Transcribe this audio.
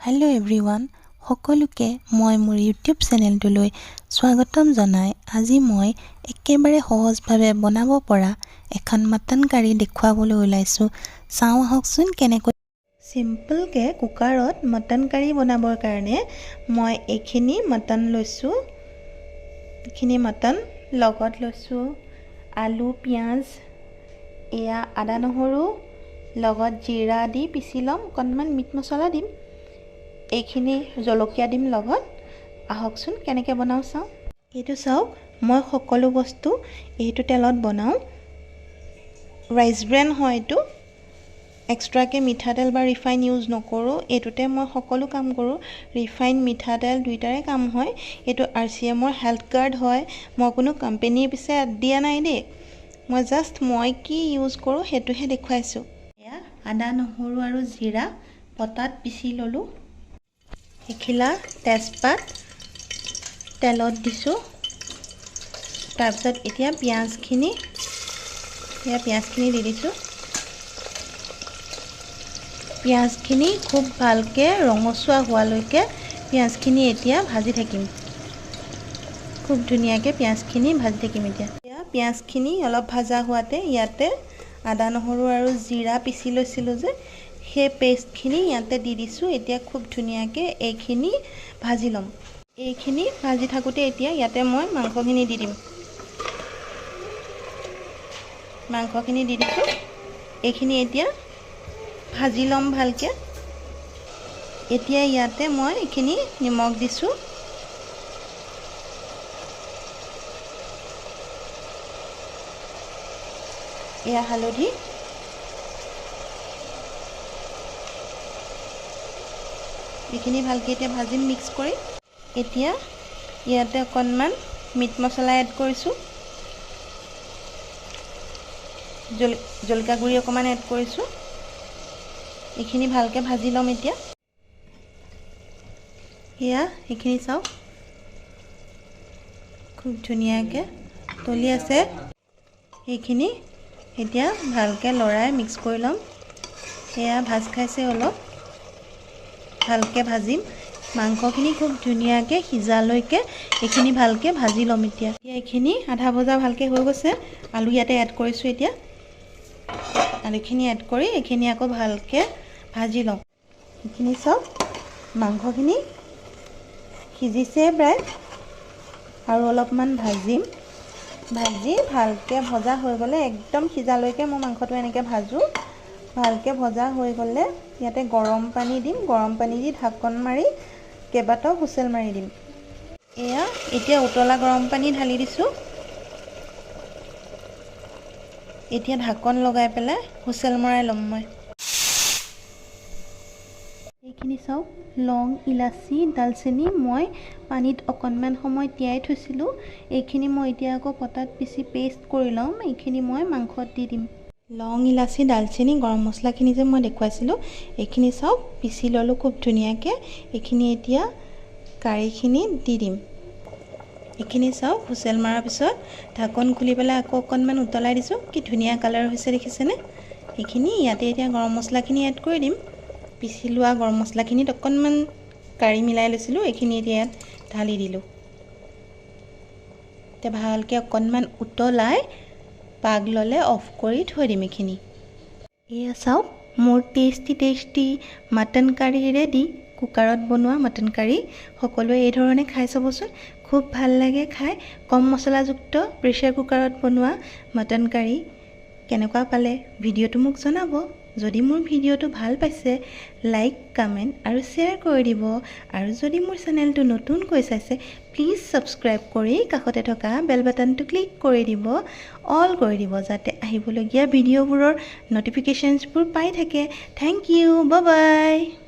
Hello' everyone, সকলোকে মই মোৰ ইউটিউব চেনেলটোলৈ স্বাগতম জনাই আজি মই একেবাৰে সহজভাৱে বনাব পৰা এখন মাটন কাৰী দেখুৱাবলৈ ওলাইছোঁ। চাওঁ আহকচোন কেনেকৈ চিম্পলকৈ কুকাৰত মটন কাৰী বনাবৰ কাৰণে মই এইখিনি মটন লৈছোঁ। এইখিনি মটন লগত লৈছোঁ আলু, পিঁয়াজ, এয়া আদা নহৰু লগত জিৰা দি পিচি ল'ম, অকণমান মিট মছলা দিম, এইখিনি জলকীয়া দিম লগত। আহকচোন কেনেকৈ বনাওঁ চাওঁ। এইটো চাওক, মই সকলো বস্তু এইটো তেলত বনাওঁ। ৰাইচ ব্ৰেন হয় এইটো, এক্সট্ৰাকৈ মিঠাতেল বা ৰিফাইন ইউজ নকৰোঁ। এইটোতে মই সকলো কাম কৰোঁ, ৰিফাইন মিঠাতেল দুইটাৰে কাম হয়। এইটো আৰ চি এমৰ হেল্থ গাৰ্ড হয়। মই কোনো কোম্পেনীৰ পিছে দিয়া নাই দেই, মই জাষ্ট মই কি ইউজ কৰোঁ সেইটোহে দেখুৱাইছোঁ। এয়া আদা নহৰু আৰু জিৰা পটাত পিচি ল'লোঁ। এখিলা তেজপাত তেলত দিছোঁ। তাৰপিছত এতিয়া পিঁয়াজখিনি দি দিছোঁ। পিঁয়াজখিনি খুব ভালকৈ ৰঙচুৱা হোৱালৈকে পিঁয়াজখিনি এতিয়া ভাজি থাকিম। খুব ধুনীয়াকৈ পিঁয়াজখিনি ভাজি থাকিম। এতিয়া পিঁয়াজখিনি অলপ ভাজা হোৱাতে ইয়াতে আদা নহৰু আৰু জিৰা পিচি লৈছিলোঁ যে, সেই পেষ্টখিনি ইয়াতে দি দিছোঁ। এতিয়া খুব ধুনীয়াকৈ এইখিনি ভাজি ল'ম। এইখিনি ভাজি থাকোঁতে এতিয়া ইয়াতে মই মাংসখিনি দি দিম। মাংসখিনি দি দিছোঁ। এইখিনি এতিয়া ভাজি ল'ম ভালকৈ। এতিয়া ইয়াতে মই এইখিনি নিমখ দিছোঁ। এয়া হালধি, এইখিনি ভালকৈ এতিয়া ভাজিম মিক্স কৰি। এতিয়া ইয়াতে অকণমান মিট মছলা এড কৰিছোঁ, জলকীয়া গুড়ি অকণমান এড কৰিছোঁ। এইখিনি ভালকৈ ভাজি ল'ম এতিয়া। এয়া এইখিনি চাওক, খুব ধুনীয়াকৈ তলি আছে। এইখিনি এতিয়া ভালকৈ লৰাই মিক্স কৰি ল'ম। এয়া ভাজ খাইছে, অলপ ভালকৈ ভাজিম। মাংসখিনি খুব ধুনীয়াকৈ সিজালৈকে এইখিনি ভালকৈ ভাজি ল'ম। এতিয়া এইখিনি আধা ভজা ভালকৈ হৈ গৈছে। আলু ইয়াতে এড কৰিছোঁ। এতিয়া আলুখিনি এড কৰি এইখিনি আকৌ ভালকৈ ভাজি লওঁ। এইখিনি চাওক, মাংসখিনি সিজিছে প্ৰায়, আৰু অলপমান ভাজিম। ভাজি ভালকৈ ভজা হৈ গ'লে একদম সিজালৈকে মই মাংসটো এনেকৈ ভাজোঁ। ভালকৈ ভজা হৈ গ'লে ইয়াতে গৰম পানী দিম। গৰম পানী দি ঢাকন মাৰি কেইবাটাও হুইচেল মাৰি দিম। এয়া এতিয়া উতলা গৰম পানী ঢালি দিছোঁ। এতিয়া ঢাকন লগাই পেলাই হুইচেল মৰাই ল'ম মই। এইখিনি চাওক, লং, ইলাচি, ডালচেনি মই পানীত অকণমান সময় তিয়াই থৈছিলোঁ। এইখিনি মই এতিয়া আকৌ পটাত পিচি পেষ্ট কৰি ল'ম। এইখিনি মই মাংসত দি দিম। লং, ইলাচি, ডালচেনি, গৰম মছলাখিনি যে মই দেখুৱাইছিলোঁ, এইখিনি চাওক পিচি ল'লোঁ খুব ধুনীয়াকৈ। এইখিনি এতিয়া কাৰীখিনি দি দিম। এইখিনি চাওক, হুইচেল মৰাৰ পিছত ঢাকন খুলি পেলাই আকৌ অকণমান উতলাই দিছোঁ। কি ধুনীয়া কালাৰ হৈছে দেখিছেনে? এইখিনি ইয়াতে এতিয়া গৰম মছলাখিনি এড কৰি দিম। পিচি লোৱা গৰম মছলাখিনিত অকণমান কাৰী মিলাই লৈছিলোঁ, এইখিনি এতিয়া ইয়াত ঢালি দিলোঁ। এতিয়া ভালকৈ অকণমান উতলাই পাগ ল'লে অফ কৰি থৈ দিম এইখিনি। এয়া চাওক, মোৰ টেষ্টি টেষ্টি মাটন কাৰী ৰেডি। কুকাৰত বনোৱা মাটন কাৰী সকলোৱে এই ধৰণে খাই চাবচোন, খুব ভাল লাগে খাই। কম মছলাযুক্ত প্ৰেছাৰ কুকাৰত বনোৱা মাটন কাৰী কেনেকুৱা পালে ভিডিঅ'টো মোক জনাব। যদি মোৰ ভিডিঅ'টো ভাল পাইছে লাইক, কমেণ্ট আৰু শ্বেয়াৰ কৰি দিব। আৰু যদি মোৰ চেনেলটো নতুনকৈ চাইছে প্লিজ ছাবস্ক্ৰাইব কৰি কাষতে থকা বেল বাটনটো ক্লিক কৰি দিব, অল কৰি দিব, যাতে আহিবলগীয়া ভিডিঅ'বোৰৰ ন'টিফিকেশ্যনছবোৰ পাই থাকে। Thank you, bye bye.